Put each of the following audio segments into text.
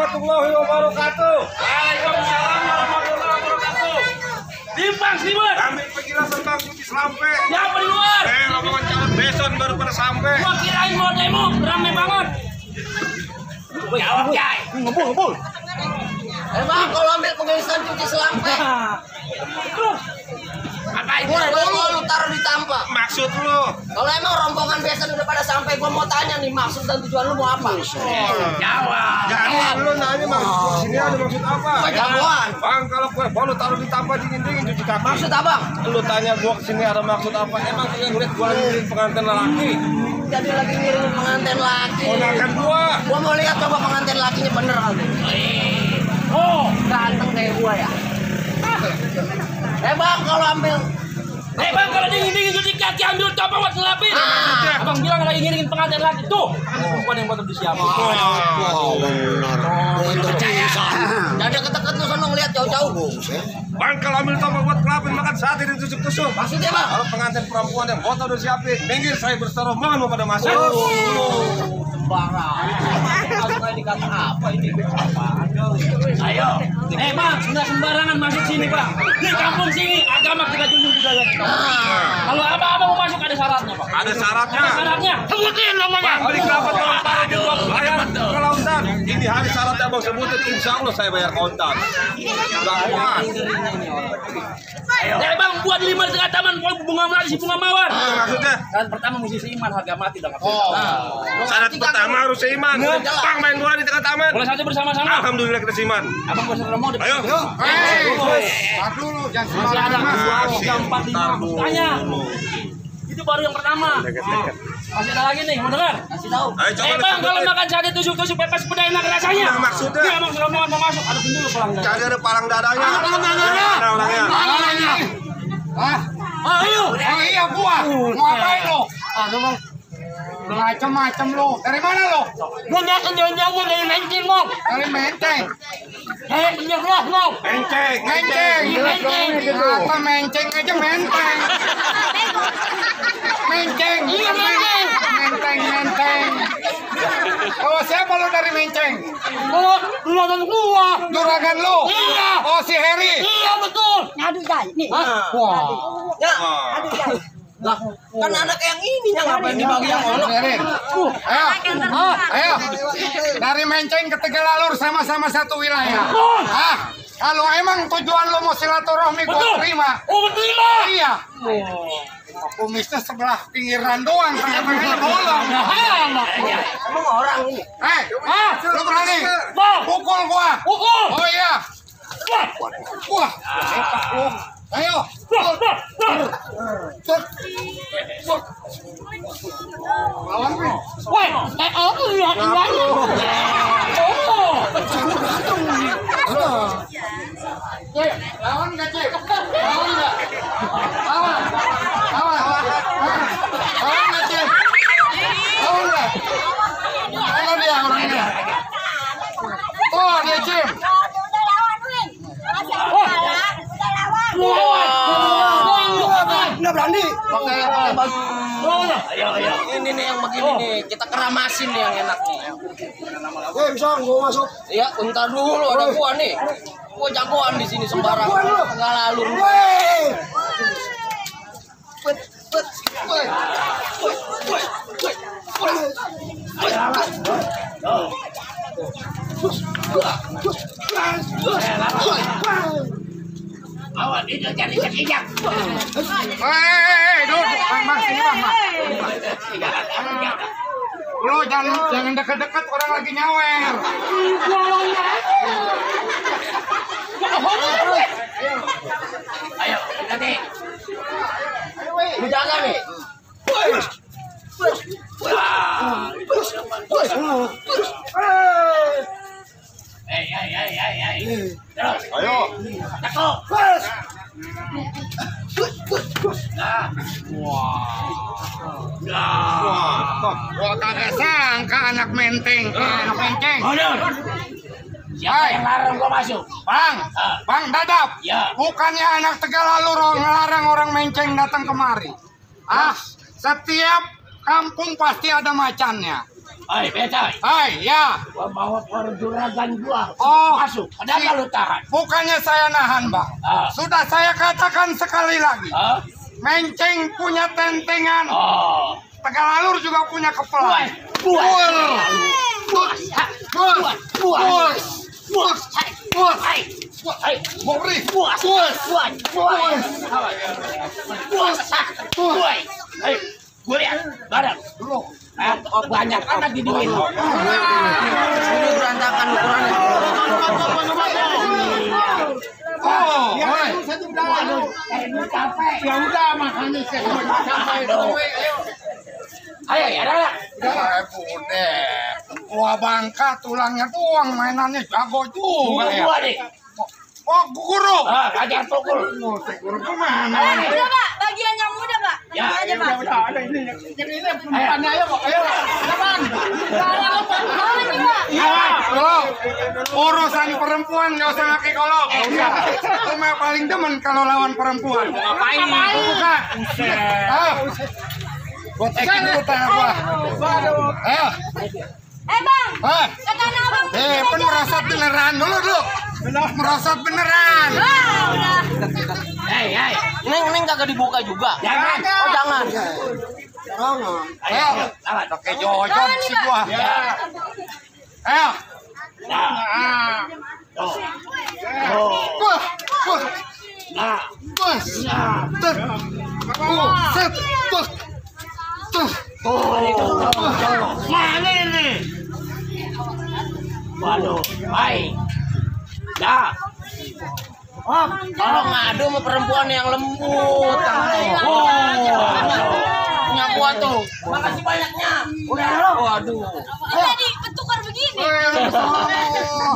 warahmatullahi wabarakatuh. Waalaikumsalam warahmatullahi wabarakatuh. Timpang Simon. Kami penjelasan Bang Suci sampai. Siapa di luar? Rombongan calon beson baru pada sampai. Gua kirain mau demo, ramai banget. Jawab, Jai. Ngebul. Bang, kalau ambil pengeluaran cuci selampe, Terus. Apa itu? gua lu taruh di tampak. Maksud lu? Kalau emang rombongan biasa udah pada sampai, gua mau tanya nih maksud dan tujuan lu mau apa? Jawab. Jangan lu nanya maksud sini ada maksud apa? Gua jagoan. Bang, kalau kue bolu taruh di tampak dingin-dingin cuci kaki. Maksud abang? Lu tanya gua kesini ada maksud apa? Emang kalian ngeliat gua lagi ngirim pengantin laki? Jadi lagi ngirim pengantin laki. Ponakan gua. Gua mau lihat coba pengantin lakinya bener kali. Oh, Ganteng kayak gua ya. Bang, kalau ambil Bang, kalau dingin-dingin cuci kaki ambil coba buat ngelapin. Abang bilang lagi ngiringin pengantin lagi tuh. Bukan yang buat siapa. Jangan deket-deket lu sono ngeliat jauh-jauh. Bang, kalau ambil tombol buat kelapin makan sate ditusuk-tusuk. Maksudnya bang? Kalau pengantin perempuan yang foto udah siapin, minggir saya berseru mohon mau pada masuk. Barang. Langsung aja dikata apa ini? Ayo. Bang, nggak sembarangan masuk sini, Bang. Di kampung sini agama kita junjung budaya kita. Kalau abang-abang mau masuk ada syaratnya, Bang. Ada syaratnya. Ada syaratnya. Sebutin namanya. Bang, beli kelapa tolong taruh di uang bayar ke lautan. Ini hari syaratnya abang sebutin, insya Allah saya bayar kontan. Bang, Bang, buat 5 di tengah taman, bunga mawar, si bunga mawar. maksudnya Dan pertama mesti seiman, harga mati dah. syarat pertama harus seiman. Bang, main bola di tengah taman. Boleh satu bersama-sama. Alhamdulillah kita seiman. Abang bersama mau Ayo. Dulu, jangan masih ada sembarangan. 2, 3, 4, 5. Tanya. Itu baru yang pertama. Masih ada lagi nih, mau dengar? Kasih tahu. Ayo coba Bang, kalau makan sate tusuk-tusuk pepes peda enak rasanya. Nah, maksudnya? Iya, Bang, rombongan mau masuk. Ada dulu pelang dah. Cari ada palang dadanya. Ada orangnya. Hah? Ayo. Oh iya gua. Mau ngapain lo? Bang. Macam-macam lo. Dari mana lo? Gua nggak jauh-jauh dari Menteng, Bang. Dari Menteng. Nyerah, Bang. Menceng. Menceng. Menceng. Apa menceng aja menteng. Menceng. Iya, Menteng. Menteng. Oh siapa lo dari Menceng? Juragan gua. Juragan lo? Iya. Oh si Heri. Iya, betul. Aduh, Jai. Nih. Wah. Ya, Aduh, Jai. lah, kan anak yang ini yang ngapain dibagi yang ono? Heri. Ayo. Dari Menceng ke Tegalalur sama-sama satu wilayah. Kalau emang tujuan lo mau silaturahmi gua terima. Oh, terima. Iya. Kumisnya sebelah pinggiran doang, tengah-tengahnya bolong. Emang orang ini. Lu berani? Pukul gua. Pukul. Oh iya. Wah. Ayo. Lawan gue. Woi, aku lihat ini. Oh. Lawan nggak cek? Lawan nggak? Lawan. Lawan nggak cek? Lawan nggak? Mana dia orangnya? Oh dia cek. Udah lawan, Win. Masih udah lawan. Nggak berani. Pakai baju. Ayo. Ini nih yang begini nih, kita keramasin nih yang enak nih. Woi, bisa gua masuk. Iya, bentar dulu ada gua nih. Gua jagoan di sini sembarang. Nggak lalu. Awan itu jadi kejak. Duduk, bang, sini bang. Lo jangan dekat-dekat, orang lagi nyawer. Ayo, nanti. Lu jaga nih. Terus. Ayo. Cakep. Gua kagak sangka anak menteng, anak menceng. Siapa yang larang gua masuk? Bang Dadap. Ya. Bukannya anak Tegalalur ngelarang orang menceng datang kemari. Setiap kampung pasti ada macannya. Hai, Becai. Hai, ya. Gua bawa perjuragan gua. Oh, Masuk. Kenapa lu tahan? Bukannya saya nahan, Bang. Sudah saya katakan sekali lagi. Menceng punya tentengan. Oh. Tegalalur juga punya kepala. Gue lihat barang banyak amat di duit. Ini berantakan ukurannya. Ya udah makanya saya sampai. Ayo ya, ada. Bude, wah Bangka tulangnya doang mainannya jago juga ya. Gua nih. Oh, guru. Kajar pukul. Guru kemana? Udah, Pak. Bagian yang muda, Pak. Ya, Aja, Pak. Ada ini. Ini perempuannya ayo, Pak. Ayo. Kapan? Mau nih, Pak. Halo. Urusan perempuan nggak usah pakai kolok. Cuma paling demen kalau lawan perempuan. Ngapain? Bukan. Buat tekin dulu tangan gua. Ayo. Bang. Kata abang. Merosot beneran dulu. Merosot beneran. Udah. Hei. Neng kagak dibuka juga. Jangan. Oh, jangan. Ayo. Pakai jojon si gua. Ayo. Nah. Tuh. Nah. Mana ini? Waduh, baik. Dah. Kalau ngadu sama perempuan yang lembut. Punya gua tuh. Makasih banyaknya. Udah lo. Waduh. Jadi bertukar begini.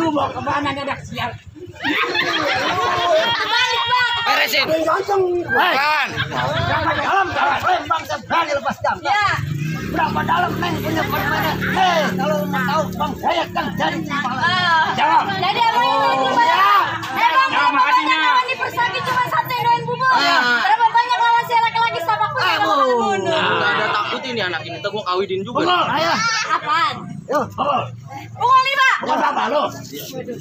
Lu mau kemana dadak sial? Balik, Bang. Beresin. Bukan. Berapa dalam dalam? Bangsa berani lepas jam. Ya. Berapa dalam neng punya permainan? Kalau mau tahu bang saya kan dari Ah. jawab. Jadi abang ini cuma Bang, Ya, berapa makasihnya. banyak lawan di Persaki cuma sate doain bubur. Berapa banyak lawan si laki-laki sama aku yang malu bunuh. Nggak ada takut ini anak ini. Ntar gua kawinin juga. Pukul, ayo. Apaan? Pukul. Pukul 5. Pukul berapa lu?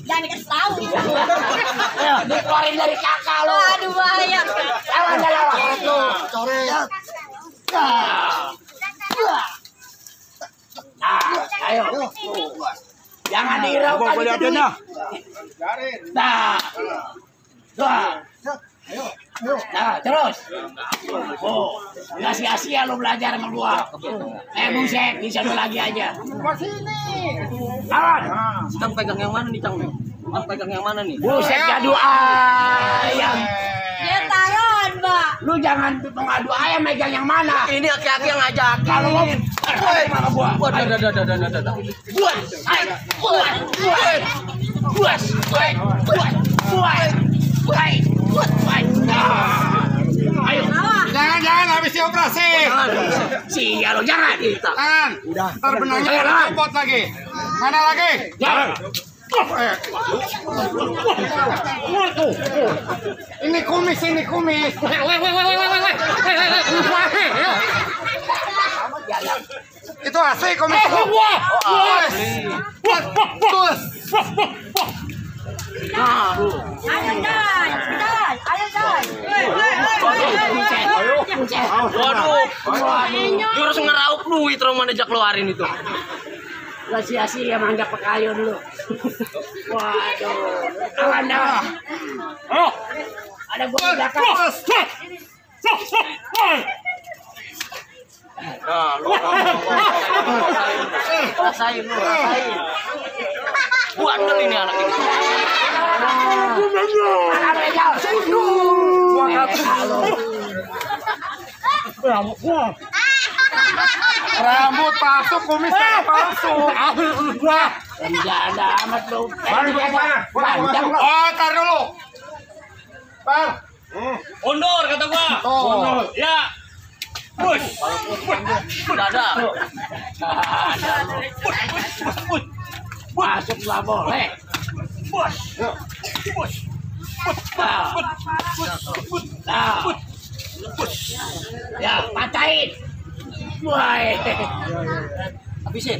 Jangan dikasih tahu. Ayo, dikeluarin dari kakak lu. Aduh bahaya. Lawan dah lawan. Ayo. Jangan dihiraukan itu dulu. Nah. Nah, terus. Oh, nggak sia-sia lu belajar sama gua. Buset, bisa lu lagi aja. Lawan. Sedang pegang yang mana nih, Cang? Pegang yang mana nih? Buset, jadu ayam. Dia taruhan, Mbak. Lu jangan mengadu ayam megang yang mana. Ini aki-aki yang ngajak. Kalau mau sama gua. Buat. Ayo. Jangan habis dioperasi. Sial lo jangan. Jangan. Ntar benangnya copot lagi. Mana lagi? Jangan. Ini kumis. Itu AC kumis. Waduh. Jurus ngeraup duit orang mana jak keluarin itu. Gak sia-sia manggap pekayo dulu. Waduh. Kawan dah. Oh. Ada gua di belakang. Nah, lu rasain. Bandel ini anak ini. Rambut palsu, kumis palsu. Penjada amat lu. Panjang lo. Oh, tar dulu. Par. Undur kata gua. Oh. Ya. Push. Dada. Masuk lah boleh. Nah. Ya, patahin. Woi. Habisin.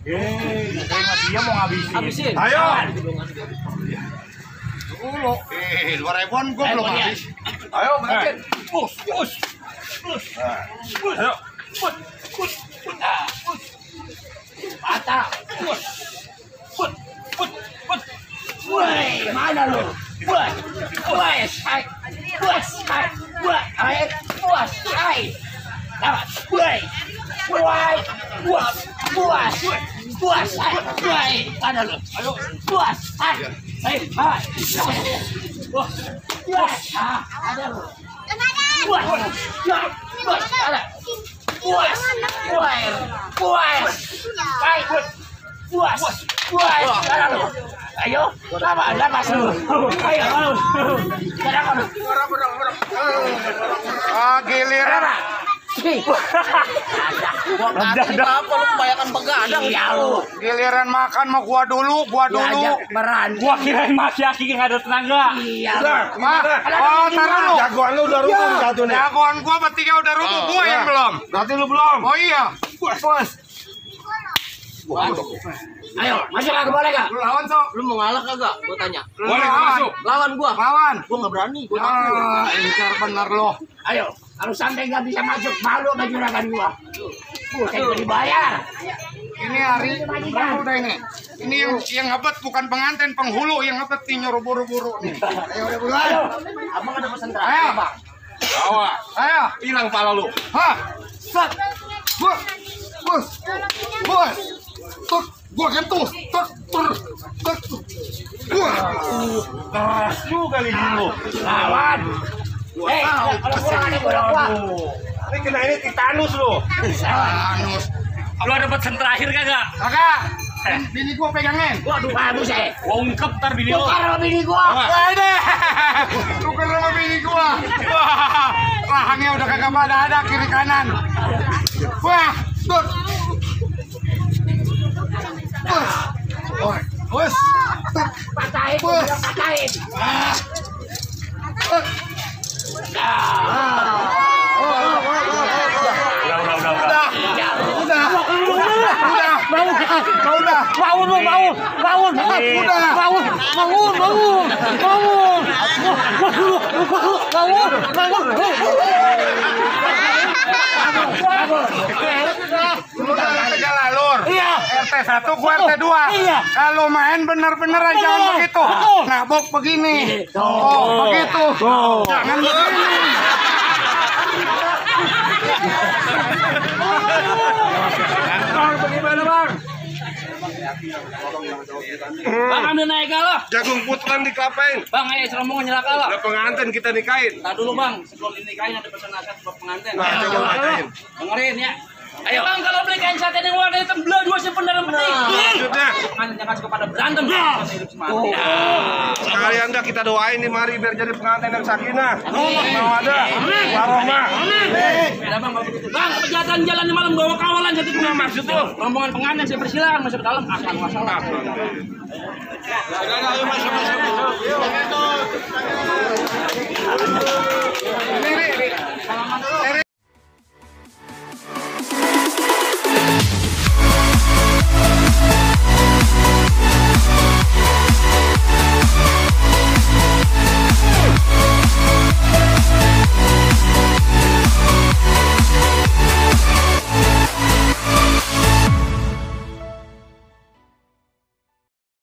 Dia mau ngabisin. Habisin. Ayo. Dulu. 2.000-an gue belum habis. Ayo, makin. Push. Ayo. Mata. Woi, mana lu? Ayo, lapas lu. Ayo, Giliran. Apa lu kebanyakan begadang? Iya lu. Giliran makan mau gua dulu. Gua kirain Mas Yaki nggak ada tenaga. Iya. Oh, taruh lu. Jagoan lu udah rubuh nih satu nih. Jagoan gua bertiga udah rubuh, gua yang belum. Berarti lu belum. Oh iya. Bos. Ayo, masuk aku boleh gak? Lu lawan sok. Lu mau ngalah kagak? Gua tanya. Boleh masuk. Lawan gua. Lawan. Gua nggak berani. Gua takut. Encer bener lo. Ayo, kalau sampai nggak bisa masuk, malu sama juragan gua. Saya udah dibayar. Ini hari berapa udah ini? Ini yang ngebet bukan pengantin, penghulu yang ngebet nih nyuruh buru-buru nih. Ayo udah bulan. Abang ada pesan Ayo. terakhir, Bang. Awas. Ayo. Hilang pala lu. Hah. Set. Bos. Tuk, gua kentus. Tuk. Wah. Keras juga nih lu. Lawan. Kalau kurang ada gua. Ini kena ini titanus lu. Anus. Lu ada pesan terakhir kagak? Kakak. Bini gua pegangin. Waduh, bagus Gua ungkep ntar bini lu. Tukar sama bini gua. Wah, ini. Tukar sama bini gua. Wah. Rahangnya udah kagak ada kiri kanan. Wah, tut. Bos. Patahin, Bos. patahin. Iya. RT 1 gua RT 2. Iya. Kalau main bener-bener aja jangan begitu. Nabok begini. Oh, begitu. Jangan begini. Bagaimana, Bang? Bang, ambil naik kalah. Jagung putaran dikapain? Bang, rombongan nyerah kalah. Udah pengantin kita nikahin. Nah dulu Bang, sebelum dinikahin ada pesan nasihat buat pengantin. Nah, coba bacain. Dengerin ya. Ayo Bang, kalau beli kain satin yang warna hitam belah dua simpen dalam peti. Maksudnya, Pengantin jangan suka pada berantem. Hidup semati. sekalian dah kita doain nih mari biar jadi pengantin yang sakinah. Mawadah, warahmah. Ada Bang, kalau begitu. Bang, kejahatan jalan di malam bawa kawalan satu punya maksud tuh. Rombongan pengantin saya persilakan masuk ke dalam asal masalah. Ayo masuk.